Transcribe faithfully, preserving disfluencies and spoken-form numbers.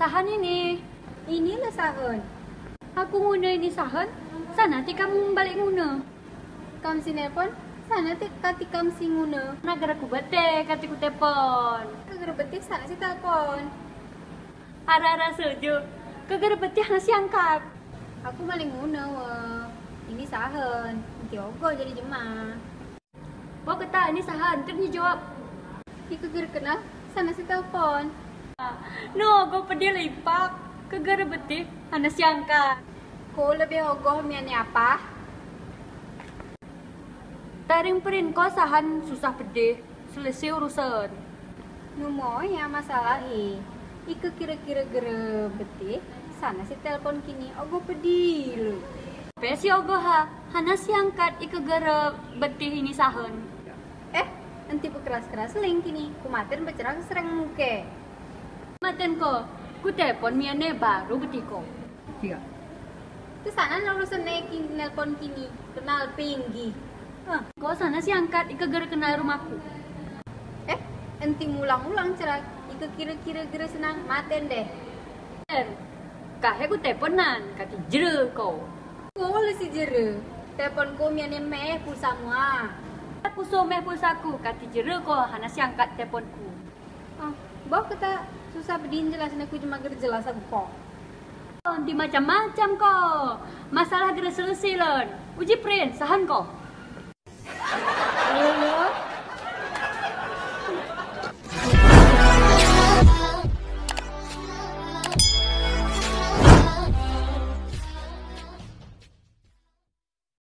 Sahan ini. Ini le sahan. Aku nguna ini sahan, sana ti kamu mbalé nguna. Kam si nelpon, sana ti kati kam si nguna. Kagara ku betih kati ku tepon. Kagara betih sana si telpon. Ara-ara seja, kagara betih hana si angkat. Aku mbalé nguna wa. Ini sahan, enti ogoh jadi jema. Bo keta ini sahan, terus jawab. Ika kagara kenal, sana si telpon. No, ogoh pedih le ipak, kagara betih hana si angkat. Ko lebih ogoh miyané apa? Taring perin ko sahan susah pedih, selesai urusan. Nu mo ya masalah i. Ika kira-kira gara betih, sana si telpon kini, ogoh pedih le. Pe si ogoh ha, hana si angkat ika gara betih ini sahan. Eh, enti bekeras-keras ling kini, ku maten becerang serang muke. Maten ko, ku tepon miyané baru betih ko. Tiga. Te sana na urusan ne kin-, nelpon kini, kenal pinggi. Hah. Ko sana si angkat ika gara kenal rumaku. Eh, enti mulang-ulang cerak, ika kira-kira gara senang maten deh. Er, kahe ku teponan, kati jera ko. Ko le si jera, tepon ko miyané meh pulsa mu a. Aku so meh pulsaku, kati jera ko, hana si angkat teponku. Ah, bo keta susah pedih jelasin aku, jema gara jelas aku ko. Oh, enti macam-macam ko. Masalah gara selesai lon. Uji perin, sahan ko.